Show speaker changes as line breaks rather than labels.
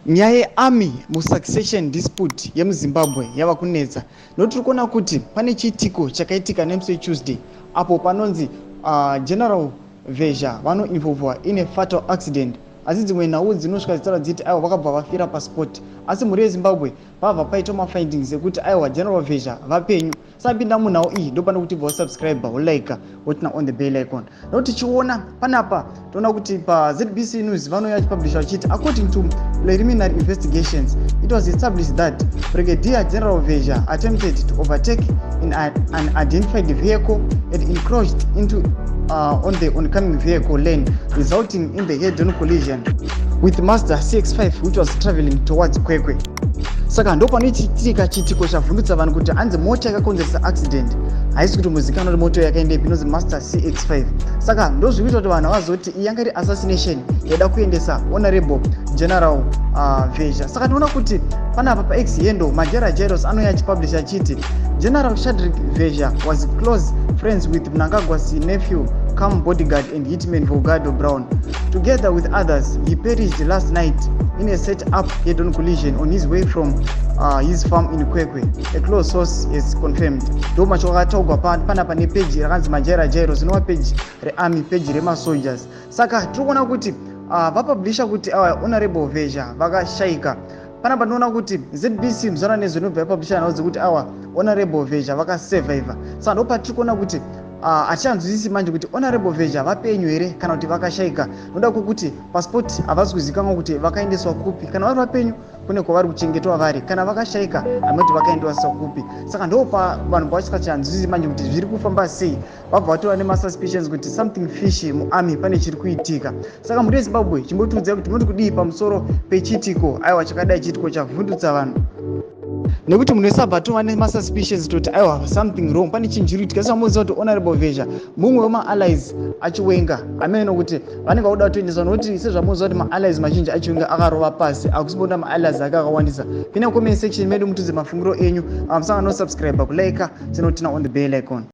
Nyaya yearmy musuccession dispute yemuZimbabwe yava kunetsa nokuti tiri kuona kuti pane chiitiko chakaitika nemusi weTuesday apo panonzi General Vezha vanoinvolvwa in a fatal accident, asi dzimwe nhau dzinosvika dzichitaura dzichiti aiwa, vakabva vafira paspot. Asi mhuri yeZimbabwe, pabva paitwa mafindings ekuti aiwa, General Vezha vapenyu. Sapinda munhau iyi, ndopane kuti bva wasubscribe, wolike, woturn on the bell icon, nokuti tichiona panapa toona kuti paZBC News vanouya vachipublisha vachiti, "According to preliminary investigations, it was established that Brigadier General Vezha attempted to overtake in an unidentified vehicle and encroached into on the oncoming vehicle lane, resulting in the head-on collision with Mazda CX-5, which was traveling towards Kwekwe." Saka ndo panoitika chiitiko chavhundutsa vanhu kuti hanzi mota yakakonzeresa accident haisi kutombozikanwa kuti moto yakaendepi, inonzi Mazda CX-5. Saka ndo zviri kuita kuti vanhu vazoti iyi yanga iri assassination yaida kuendesa Honorable General Vezha. Saka tinoona kuti panapa paX handle Majera Jairos anouya achipublisha achiti, "General Shadrick Vezha was close friends with Mnangagwa's nephew cum bodyguard and hitman Volgado Brown. Together with others, he perished last night in a set up head-on collision on his way from his farm in Kwekwe, a close source has confirmed." Ndo macho akataurwa panapa nepeji rakanzi Majera Jairos, inova peji rearmy, peji remasoldiers. Saka tiri kuona kuti vapublisha kuti Honorable Vezha vakashayika. Panapa tinoona kuti ZBC muzana nezvinobva yapublisha nhau dzekuti awa, Honorable Vezha vakasurvivha. Saka ndo patiri kuona kuti hatichanzwisisi manje kuti Honorable Vezha vapenyu here kana kuti vakashayika, noda kwekuti paspot havasi kuzikanwa kuti vakaendeswa kupi. Kana vari vapenyu, kune kwavari kuchengetwa vari. Kana vakashayika, hamati vakaendeswa kupi. Saka ndo vanhu pavachikachanzwisisi manje kuti zviri kufamba sei. Vabva vatova nemasuspicions kuti something fishy muarmy, pane chiri kuitika. Saka mhuri yeZimbabwe, chimbotiudzai kuti munoti kudii pamusoro pechiitiko aiwa chakadai, chiitiko chavhundutsa vanhu, nekuti munhu wese abva atova nemasuspicions toti aiwa, something wrong, pane chinhu chiri kuitika. Samamuziva kuti Honorable Vezha mumwe wemaallies aChiwenga amene, nokuti vanenge vakuda kutoendesa, nokuti sezvamuziva kuti maallies mazhinji aChiwenga akarova pasi, akusibonda maallies ake akawandisa. Pinda comment section medu mutudze mafungiro enyu. Musanga nosubscribe, kulike, senoturn on the bell icon.